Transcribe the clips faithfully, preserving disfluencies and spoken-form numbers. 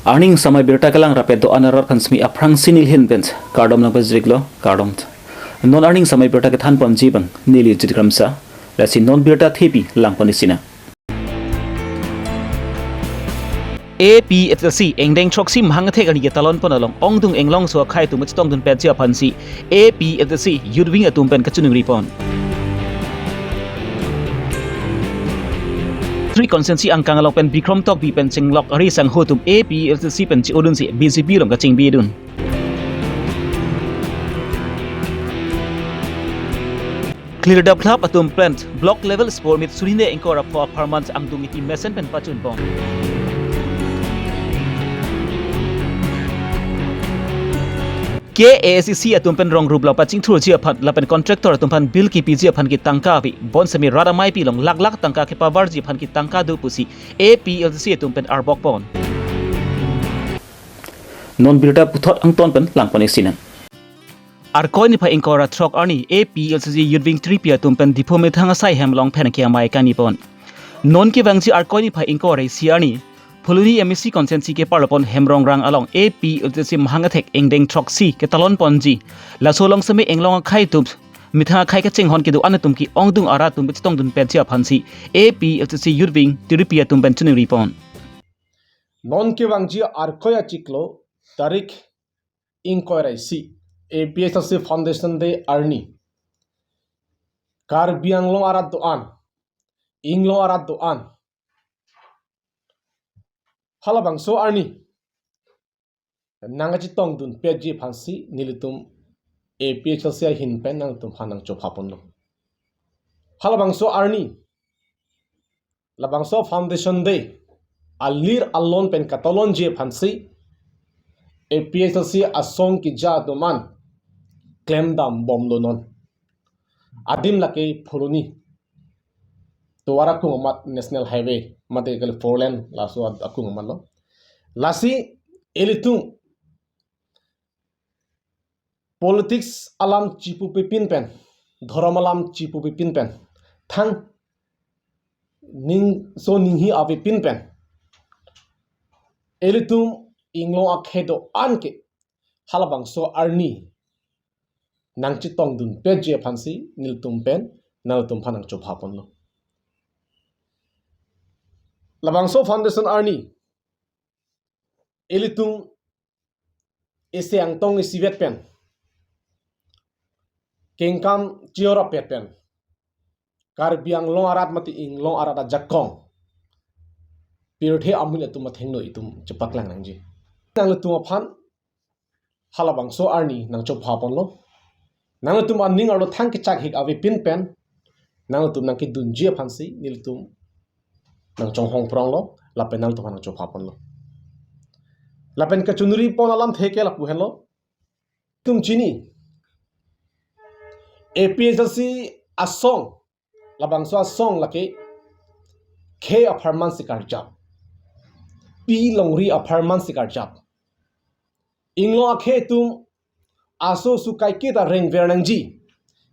Arni ingsamai birta kelang rapet do-an arat aphan simi aphrangsi neli ahin pen kardom nangpajirlo, kardom. Non arni ingsamai birta kethan ponji abang neli Jit Kramsa, lasi non birta thepi lang pon isi nang. A P H L C engdeng throksi mahang athek arni ketalon pon along ongdung inglongso akhei atum chetongdun petji aphansi A P H L C Youth Wing atum pen kachiningri pon. Three constituency angkang along pen Bikrom Tokbi pen chenglok ari sangho atum A P H L C pen che-odunsi B J P along kachingbidun. Clear the Club atum pen block level sport meet suri hini ingkoi ra pho apharman angdung iti mesen pen pachun pon. K A S A C atum pen rong rup lo pachingthurji aphan lapen contractor atum aphan bill kipiji aphan ketangka ave, bonsitame rat ameipi along lakh lakh tangka kepavarji aphan ketangka do pusi A P H L C atum pen arbok pon. Non birta puthot angton pen lang pon isi nang. Arkoi niphai ingkoi ra throk arni A P H L C Youth Wing three P atum pen Diphu methang asai hem along pherangke amei kani pon. Non kevangji Arkoi niphai ingkoi ra isi arni Phuloni M A C constituency keparlo pon Hemrongrang along A P H L C mahang athek engdeng throksi ketalon ponji. Laso along semi inglong akhei atum methang akhei kachinghon kedo-an atum ke ongdung arat atum chetongdun petji aphansi A P H L C Youth Wing three P atum pen chiningri pon. Non kevangji Arkoi achiklo tarik ingkoi ra isi A P H L C Foundation Day arni Karbi Anglong arat do-an, inglong arat do-an, halabangso arni nangkachetongdun petji aphansi nelitum A P H L C ahin pen nangtum aphan nangchopha ponlo. Halabangso arni, labangso Foundation Day alir alon pen katalonji aphansi A P H L C asong keja atum an klemdam bomlo non. Adim lake Phuloni. Tovar akung amat National Highway, mate kali four lane laso ad-, akung amat lo. Lasi ilitum politics alam chipu pipin pen, dhorom alam chipu pipin pen, thang ning so ninghi ave pin pen, ilitum inglong akhei do-an ke halabangso arni nangchetongdun petji aphansi nelitum pen nangtum aphan nangchopha ponlo. Labangso Foundation arni ilitum isi angtong isivet pen kengkam chiorapet pen Karbi Anglong arat mate inglong arat ajakong pirthe amin atum athengno itum chepaklang nangji. Nangtum aphan halabangso arni nangchopha ponlo. Nangtum aning arlo thang kechak hik ave pin pen nangtum nangkedunji aphansi nelitum nangchonghong pronglo, lapen nangtum aphan nangchopha ponlo. Lapen kachiningri pon alamthe ke lapu henlo. Itum chini A P H L C asong, labangso asong lake khei apharman si karjap, pi longri apharman si karjap. Inglong akhei atum aso su kaiketa rengver nangji,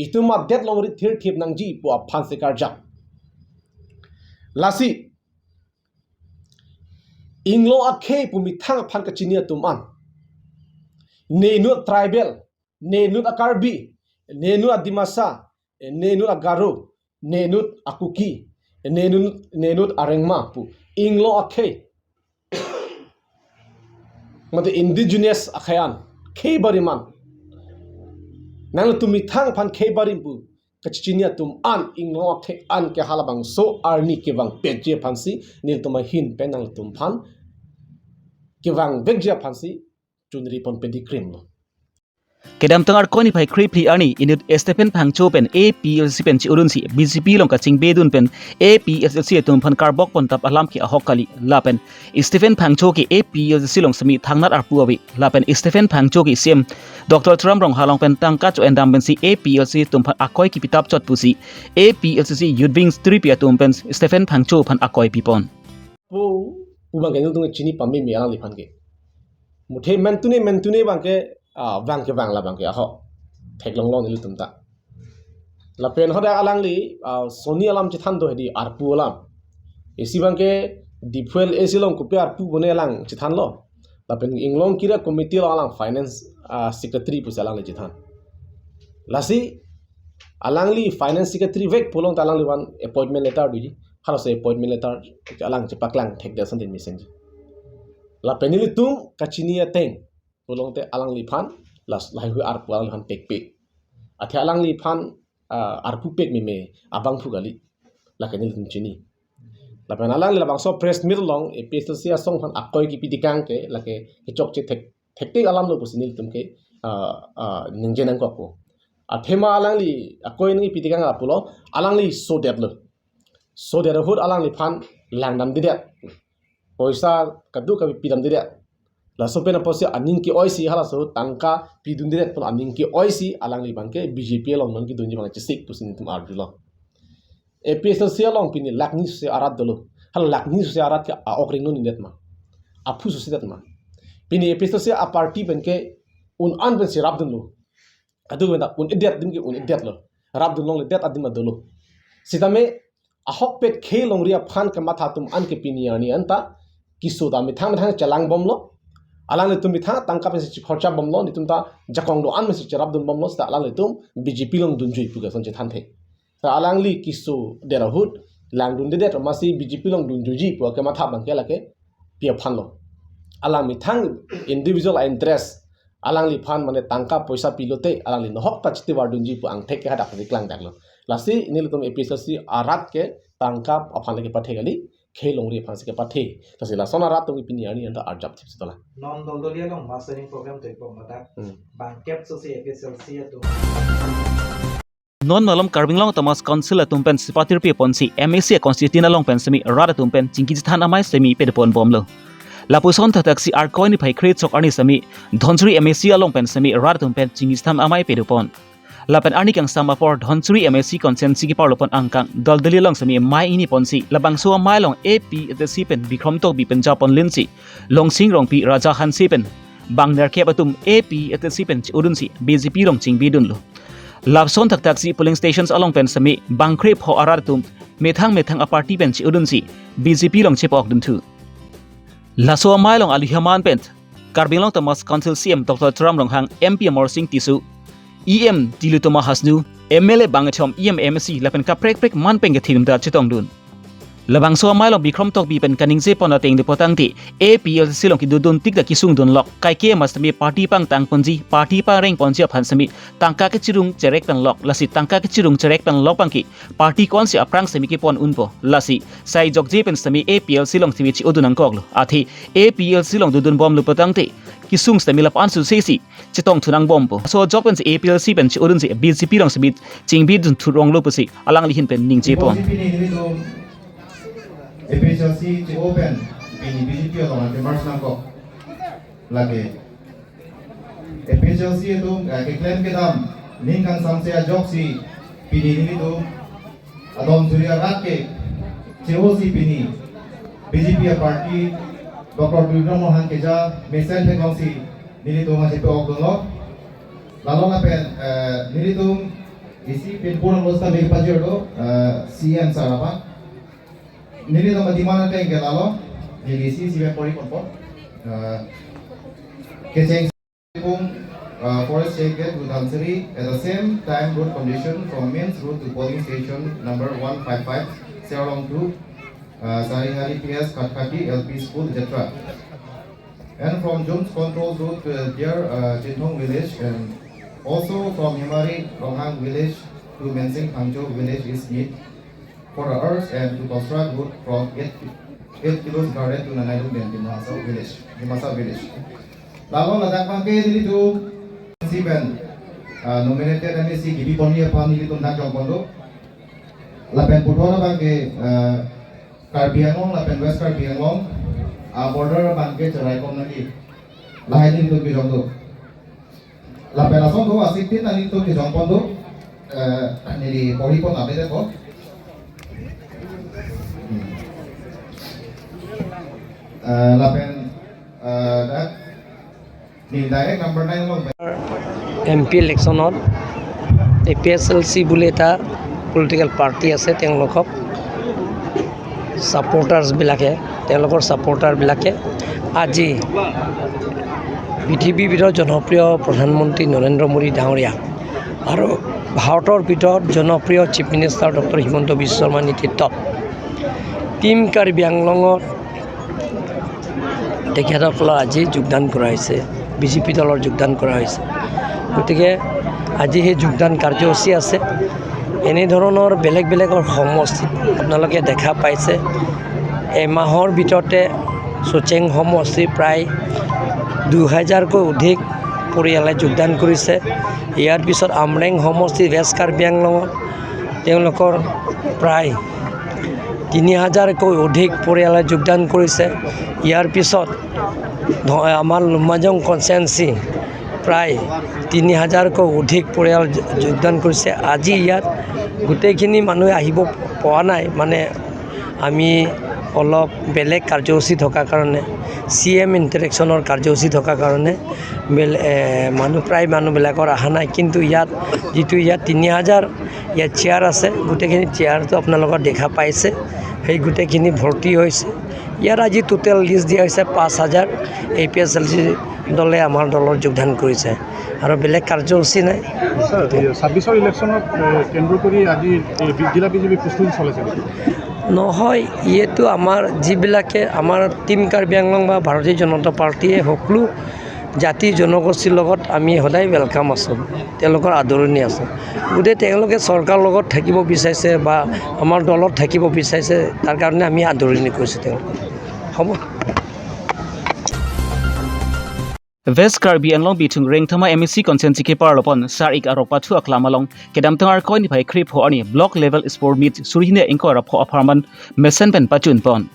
itum adet longri thirthip nangji pu aphan si karjap. Lasi inglong akhei pu methang aphan kachini atum an, ne inut tribal, ne inut a-Karbi, ne inut a-Dimasa, ne inut a-Garo, ne inut a-Kuki, ne inut, ne inut a-Rengma pu inglong akhei, mate indigenous akhei an, khei barim an, nangtum methang aphan khei barim pu kachini atum an, inglong akhei an ke halabangso arni kevang petji aphansi nelitum ahin pen nangtum aphan kevang vekji aphansi chiningri pon pedi krim lo. Kedamtang Arkoi niphai krephli arni inut Stephen Phangcho pen A P H L C pen che-odunsi B J P along kachingbidun pen A P H L C atum aphan karbok pon tap alam ke ahok kali. Lapen Stephen Phangcho ke A P H L C along semi thangnat arpu ave. Lapen Stephen Phangcho ke C M Doctor Tuliram Ronghang along pen tangka cho-endam pensi A P H L C atum aphan akoi kipitap chot pusi A P H L C Youth Wing three P atum pen Stephen Phangcho aphan akoi pipon. Pu, pu abang ke nelitum chini pameme alangliphan ke. Muthe mentune, mentune abang ke, ah, abang ke abang la abang ke, aho. Theklonglo nelitum ta. Lapen hadak alangli, ah, soni alam chethan do hedi arpu alam. Isi abang ke Diphu L A C along kopi arpu bone alang chethanlo. Lapen Inglongkiri a-committee along alang finance, ah, secretary pusi alangli chethan. Lasi alangli finance secretary vek pulote alangli aphan appointment letter doji. Halaso appointment letter alang chepaklang thekdet ason tin mesenji. Lapen nelitum kachini ateng pulote alangliphan las lahai hui arpu alangliphan pekpe. Athe alangliphan, ah, arpu pek meme abangphu kali, lake nelitum chini. Lapen alangli labangso press meet along APHLC asong aphan akoi kipi tekang ke lake kechokche thek, thektik alam lo pusi nelitum ke, ah, ah, ningje nangkokpo. Athema alangli akoi nangkipi tekang apulo, alangli sodetlo. Sodet ahut alangliphan langdamdedet, poisa kadokave pidamdedet. Laso pen apotsi aning ke-oisi, halaso tangka pidundedet pon aning ke-oisi alangli abangke BJP along non kedunji abang chesik pusi nelitum arjulo. APHLC along pini lakh ni sose arat dolo. Hala lakh ni sose arat ke a-ok ringno nidet ma, aphu sosedet ma? Pini APHLC a-party pen ke un-an pensi rapdunlo. Kadokave ta un-edet adim ke un-edetlo, rapdun longledet adim ta dolo. Sitame ahokpet khei longri aphan kematha atum an ke pini arni anta keso ta methang methang chelangbomlo. Alanglitum methang tangka pensi chikhorcha bomlo, nelitum ta jakong do-an pensi cherapdunbomlo, seta alanglitum BJP along dunjui pu ke ason chethanthe. Ta alangli kesodet ahut langdundedet amatsi BJP along dunjuiji pu akematha abangke lake pi aphanlo? Alang methang individual interest, alangliphan mane tangka poisa pilote alangli nohok ta chiti vardunji pu angthek ke hadak si klangdaklo. Lasi nelitum APHLC arat ke tangka aphan le kepathe kali, khei longri aphansi kepathe. Lasi lason arat atum pini arni anta arjap thip sitala. Non doldoli along mastering program to ipo madak. Hmm. Bangkep sose APHLC atum. Non malom Karbi Anglong Autonomous Council atum pen sipatir pi ponsi MAC constituency along pen semi rat atum pen chingki chethan amei semi pedeponbomlo. Lapuson thakthak si Arkoi niphai kre-chok arni semi Dhansiri MAC along pen semi rat atum pen chingki chethan amei pedepon. Lapen arni kangsam apor Dhansiri MAC constituency keparlo pon angkang doldoli along semi mei ingni ponsi labangso amei along APHLC pen Bikrom Tokbi pen japon linsi Longsing Rongpi, Raja Hanse pen bang nerkep atum APHLC pen che-odunsi BJP along chingbidunlo. Lapuson thakthak si polling stations along pen semi bang krepho arat atum methang methang a-party pen che-odunsi BJP along chepokdunthu. Laso amei along alu aman pen Karbi Anglong Autonomous Council CEM Doctor Tuliram Ronghang, MP Amarsing Tisso, EM Tilottama Hasnu, MLA bangkethom, EM, MAC lapen kaprek prek man pen kethim ta chetongdun. Labangso amei along Bikrom Tokbi pen kaningjepon ateng depotangte APHLC along kedodun tik ta kesungdunlok. Kaike amat semi party pangtangponji, party pangrengponji aphan semi tangka kechirung cherek penlok. Lasi tangka kechirung cherek penlok abangke party ko-ansi aphrang semi kepon unpo. Lasi sai jokje pen semi APHLC along semi che-odun nangkoklo. Athe APHLC along dodunbomlo putangte kesung semi lapu-an sosesi chetongthu nangbompo. Laso ajok pensi APHLC pen che-odunsi BJP along semi chingbidun thuronglo pusi alangli ahin pen ningjepon. Ipo si pini nelitum APHLC che-o pen pini BJP along ante merge nangkok. Lake APHLC atum, eh, keklem kedam ning kangsamse ajoksi pini nelitum adon suri arat ke che-osi pini BJP a-party Doctor Tuliram Ronghang keja mesen theklongsi nelitum achepe-okdunlo. Lalo lapen, eh, nelitum isi pinpur ang losta me pajir do, eh, CEM sir aphan. Nelitum a-demand ateng ke lalo, neli isi isi pen pori ponpo. Eh, kecheng pung, uh, Forest Check Gate to Dhansiri. At the same time, road condition from main road to polling station number one five five, Serlong to, uh, Sarihari P S, Khatkhati L P School, et cetera. And from Jones Control Road to their, uh, Chinthong village, and also from Hemari Ronghang village to Mensing Phangcho village is need for the earth and to construct road from eight, eight kilos garden to Nanaidung Dam, Dimasa village, Dimasa village. Lalo ladak abangke nelitum si pen, ah, nominated MAC kebi ponji aphan nelitum dak jongpon do. Lapen puthot abangke, ah, Karbi Anglong lapen West Karbi Anglong, ah, border abangke cherai kom nangji. Lahai nelitum kejong do. Lapen lason do asik tin nelitum kejongpon do, eh, neli pori pon abe de ko. Hmm. Eh, lapen, eh, dak neli direct number nine along. MP election ot APHLC bule ta political party ase, tenglok ok supporters bilake তেওঁলোকৰ ছাপোৰ্টাৰবিলাকে আজি পৃথিৱীৰ ভিতৰত জনপ্ৰিয় প্ৰধানমন্ত্ৰী নৰেন্দ্ৰ মোদী ডাঙৰীয়া আৰু ভাৰতৰ ভিতৰত জনপ্ৰিয় চিফ মিনিষ্টাৰ ডক্টৰ হিমন্ত বিশ্ব শৰ্মাৰ নেতৃত্বত টিম কাৰ্বি আংলঙত তেখেতসকলৰ আজি যোগদান কৰা হৈছে, বিজেপি দলৰ যোগদান কৰা হৈছে। গতিকে আজি সেই যোগদান কাৰ্যসূচী আছে। এনেধৰণৰ বেলেগ বেলেগৰ সমষ্টিত আপোনালোকে দেখা পাইছে, এমাহৰ ভিতৰতে চুচেং সমষ্টিৰ প্ৰায় দুহেজাৰকৈ অধিক পৰিয়ালে যোগদান কৰিছে। ইয়াৰ পিছত আমৰেং সমষ্টি ৱেষ্ট কাৰ্বি আংলঙত তেওঁলোকৰ প্ৰায় তিনি হাজাৰকৈ অধিক পৰিয়ালে যোগদান কৰিছে। ইয়াৰ পিছত ধ-, আমাৰ লুম্বাজং কনষ্টিটুৱেঞ্চি প্ৰায় তিনি হাজাৰকৈ অধিক পৰিয়াল য-, যোগদান কৰিছে। আজি ইয়াত গোটেইখিনি মানুহে আহিব পৰা নাই, মানে আমি অলপ বেলেগ কাৰ্যসূচী থকাৰ কাৰণে, চি এম ইণ্টাৰেকশ্যনৰ কাৰ্যসূচী থকাৰ কাৰণে বেলে-, এ, মানুহ, প্ৰায় মানুহবিলাকৰ অহা নাই। কিন্তু ইয়াত যিটো ইয়াত তিনি হাজাৰ ইয়াত চেয়াৰ আছে, গোটেইখিনি চেয়াৰটো আপোনালোকৰ দেখা পাইছে, সেই গোটেইখিনি ভৰ্তি হৈছে। ইয়াত আজি টোটেল লিষ্ট দিয়া হৈছে পাঁচ হাজাৰ এ পি এইচ এল চি দলে আমাৰ দলত যোগদান কৰিছে আৰু বেলেগ কাৰ্যসূচী নাই। ছাৰ, এই ছাব্বিছৰ ইলেকশ্যনত, এ, কেন্দ্ৰ কৰি আজি এই বি-, জিলা বিজেপি প্ৰস্তুতি চলাইছে নেকি? নহয়, এইটো আমাৰ যিবিলাকে আমাৰ টিম কাৰ্বি আংলং বা ভাৰতীয় জনতা পাৰ্টীয়ে সকলো জাতি জনগোষ্ঠীৰ লগত আমি সদায় ৱেলকাম আছোঁ, তেওঁলোকৰ আদৰণি আছে। গতিকে তেওঁলোকে চৰকাৰৰ লগত থাকিব বিচাৰিছে বা আমাৰ দলত থাকিব বিচাৰিছে, তাৰ কাৰণে আমি আদৰণি কৰিছোঁ তেওঁলোকক। হ'ব। West Karbi Anglong Bithung Rengthama M A C constituency keparlo pon Sar-ik arok pathu aklam along kedamtang Arkoi niphai krepho arni Block Level Sport Meet suri hini ingkoi ra pho apharman mesen pen pachun pon.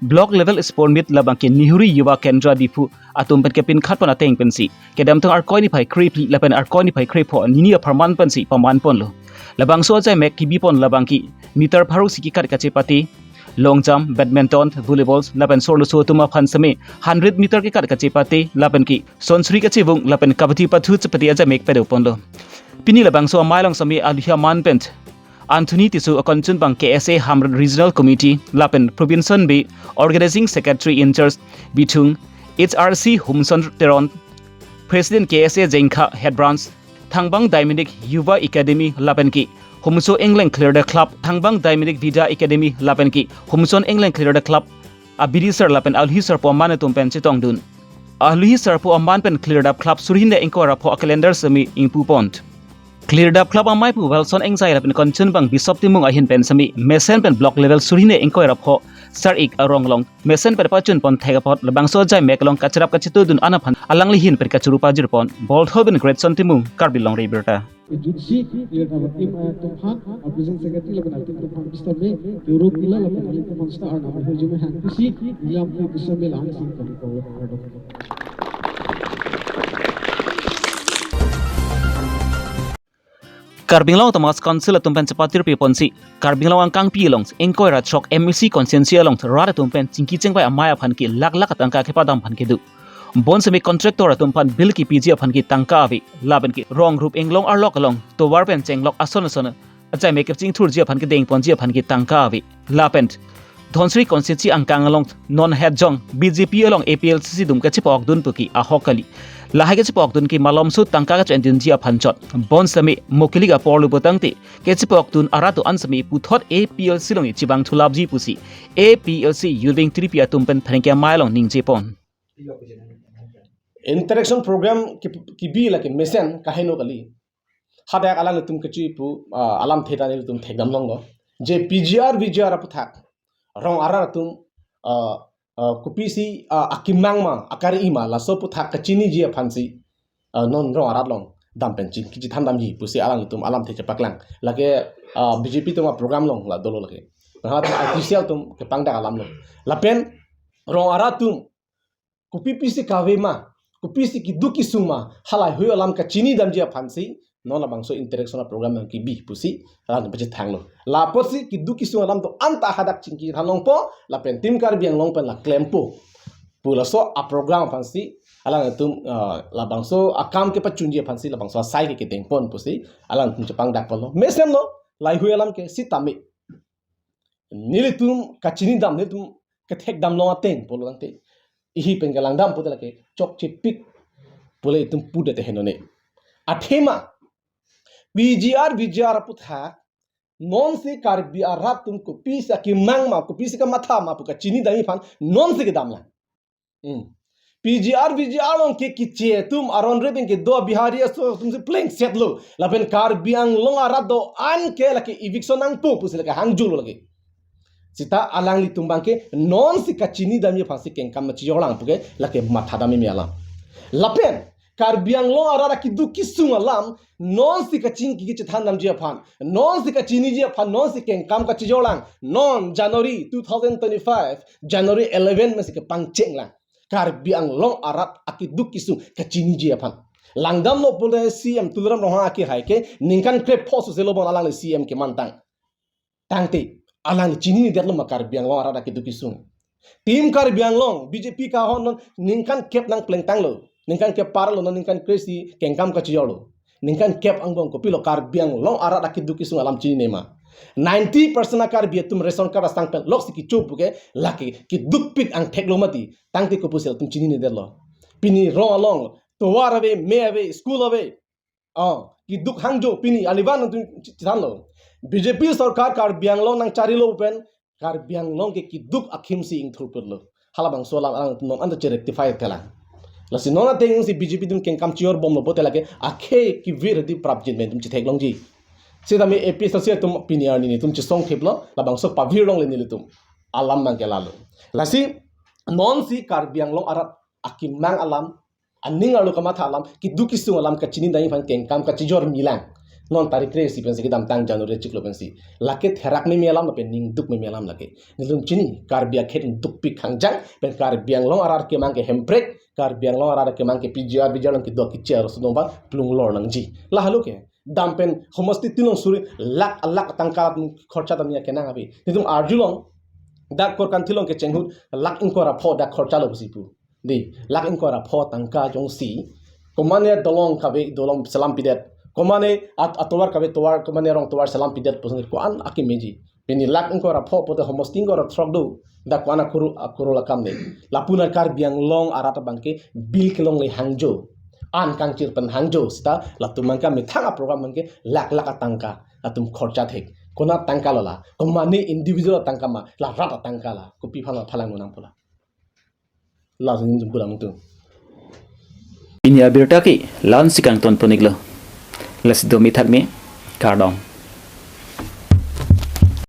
Block Level Sport Meet labang ke Nehru Yuva Kendra Diphu atum pen kepinkhat pon ateng pensi kedamtang Arkoi niphai krephli lapen Arkoi niphai krepho nini apharman pensi paman ponlo. Labangso ajaimek kebi pon labang ke meter pharo isi kekat kachepate, long jump, badminton, volleyball lapen sorloso atum aphan seme hundred meter kekat kachepate lapen ke sonsri kachevung lapen kabaddi pathu chepate ajaimek pado ponlo. Pini labangso amei along seme aluhi aman pen Anthony Tisso akonchunbang K S A Hamren Regional Committee lapen Robinson Bey Organizing Secretary in charge Bithung, H R C Humson Teron, President K S A Jengkha Head Branch, Thangbang Dynamic Yuva Academy lapen ke Humso Engleng Clear the Club, Thangbang Dynamic Vida Academy lapen ke Humson Engleng Clear the Club abidi sir lapen aluhi sarpo aman atum pen chetongdun. Aluhi sarpo aman pen Clear the Club suri hini ingkoi ra pho a-calendar seme ingpu pon. Clear the Club amei pu Wilson Engjai lapen konchunbang Bishop Timung ahin pen seme mesen pen Block Level suri hini ingkoi ra pho Sar-ik arong along mesen pen pachun pon thek apot labangso ajaimek along kacherap kachetudun an aphan alangli ahin pen kachuru pajir pon. Bolthobin Greatson Timung, Karbi Longri Abirta. Jutsi, Clear the Club team, eh, atum aphan, eh, President Secretary lapen team atum aphan Mister Bey, Europe ila lapen alanglitum aphan star na Mister Jimmy Hang Kusi, William Kusi Bey lang sing kami ko. Karbi Anglong Autonomous Council atum pen chepatir pi ponsi Karbi Anglong angkangpi along ingkoi ra throk M A C constituency along rat atum pen chingki chengbai amei aphan ke lakh lakh atangka kepadam aphan kedo. Bonseme contractor atum aphan bill kepiji aphan ke tangka ave. Lapen ke rong rup inglong arlok along tovar pen chenglok ason ason ajaimek kechingthurji aphan ke dengponji aphan ke tangka ave. Lapen Dhansiri constituency angkang along non het jong B J P along A P H L C si dum kachepokdun pu ke ahok kali. Lahai kachepokdun ke malomso tangka kachedunji aphan chot. Bonseme mokilik apor lo putangte kachepokdun arat an seme puthot A P H L C along chibang thulapji pusi A P H L C Youth Wing Tripi atum pen pherangke amei along ningje pon. Interaction program ki, kebi lake mesen kaheno kali. Hadak alanglitum kechi pu, ah, alam theta nelitum thekdam longlo. Je P G R, V G R aputhak rong arat atum, ah, ah, kopisi, ah, akemang ma, akari ma, laso aputhak kachiniji aphansi, ah, non rong arat along dam pen chingki chethan damji pusi alanglitum alam the chepaklang. Lake, ah, B J P atum aprogram along la dolo lake. Nah, atum I T C L atum kepangdak alam lo. Lapen rong arat atum kopipisi kave ma, kopisi keduk kesung ma, halahei alam kachini damji aphansi non labangso interaction aprogram nangkebi pusi alang pachethanglo. Lapotsi keduk kesung alam do-an ta hadak chingki than longpo, lapen Team Karbi Anglong pen la klempo pu laso aprogram aphansi alangtum, ah, labangso akam kepachunji aphansi labangso asai ke kedeng pon pusi alangtum chepangdak ponlo. Mesenlo, lahei alam ke sitame nelitum kachini dam, nelitum kethek damlong ateng pulo tangte, ihi pen ke langdam pute lake chokchepik pule itum pudet te henone. Athema P G R V G R aputhak nonsi Karbi arat atum kopisi akemang ma, kopisi kamatha ma pu kachini damji aphan nonsi kedam lang. Hmm. P G R V G R along ke kiche atum aron re pen kedo Bihari aso atumsi plengsetlo. Lapen Karbi Anglong arat do-an ke lake eviction nangpo pusi lake hangjolo lake. Seta alanglitum abangke nonsi kachini damji aphansi kengkam chejor lang puke lake matha dam meme alam. Lapen Karbi Anglong arat akeduk kesung alam nonsi kachingki kechethan damji aphan, nonsi kachiniji aphan, nonsi kengkam kachejor lang. Non January two thousand twenty-five, January eleven masi kepangcheng lang. Karbi Anglong arat akeduk kesung kachiniji aphan. Langdamlo pule C M Tuliram Ronghang akehai ke ningkan krepho soselo bon alangli C M kemantang. Tangte, alangli chininedetlo ma Karbi Anglong arat akeduk kesung. Team Karbi Anglong, B J P kahon non ningkan kep nangplengtanglo. Ningkan kep parlo, non ningkan kre-isi kengkam kachejorlo. Ningkan kep angbong kopilo Karbi Anglong arat akeduk kesung alam chinine ma. Ninety percent a-Karbi atum ration card asang pen loksi kecho puke lake kedukpik angthek lo mati. Tangte kopusi latum chininedetlo. Pini rong along, tovar ave, me ave, school ave. Oh, keduk hangjo pini alivan atum chethanlo. B J P sorkar Karbi Anglong nangcharilo pen Karbi Anglong ke keduk akhimsi ingthurputlo. Halabangso alam alang non anta che-rectify thelang. Lasi non atengsi B J P atum kengkam chejor bomlo pulote lake akhei kevir hadi prapjin pen atum chetheklongji. Sitame A P H L C atum pini arni netum chesongthiplo, labangso pavir longle nelitum. Alam nangkelalo. Lasi nonsi Karbi Anglong arat akemang alam, aning arlo kamatha alam, keduk kesung alam kachini damji aphan kengkam kachejor milang. Non tarik kre-isi pensi kedamtang January chiklo pensi. Lake therak meme alam lapen ningduk meme alam lake. Nelitum chini, Karbi akhei dukpik hangjang, pen Karbi Anglong arat akemang ke Hemprek, Karbi Anglong arat akemang ke P G R V G R along kedo kiche arosodung abang plunglor nangji. Lahelo ke. Dam pen homosti tilong suri lakh lakh tangka khorcha damji akenang ave. Netum arjulong, dak Korkanthi along kecheng ahut lakh ingkoi ra pho dak khorchalo pusi pu. Di, lakh ingkoi ra pho tangka jongsi. Komane dolong kave, dolong selam pidet. Komane at-, atovar kave, tovar, komane rong tovar selam pidet pusi ko-an akemeji. Pini lakh ingkoi ra pho pulote homosti ingkoi ra throk do. Dak ko-an akrore, akrore akam de. Lapu nar Karbi Anglong arat abangke bill kelongle hangjo. An kangchir pen hangjo seta latum abangke methang a-program abangke lakh lakh atangka atum khorcha thek. Konat atangka lo la. Komane individual atangka ma, la rat atangka la. Kopi aphan ma phalang nonang pu la. Lasi netum pulang tu. Pini abirta ke la-ansi kangton pon-iklo. Lasi do mithak me, kardom.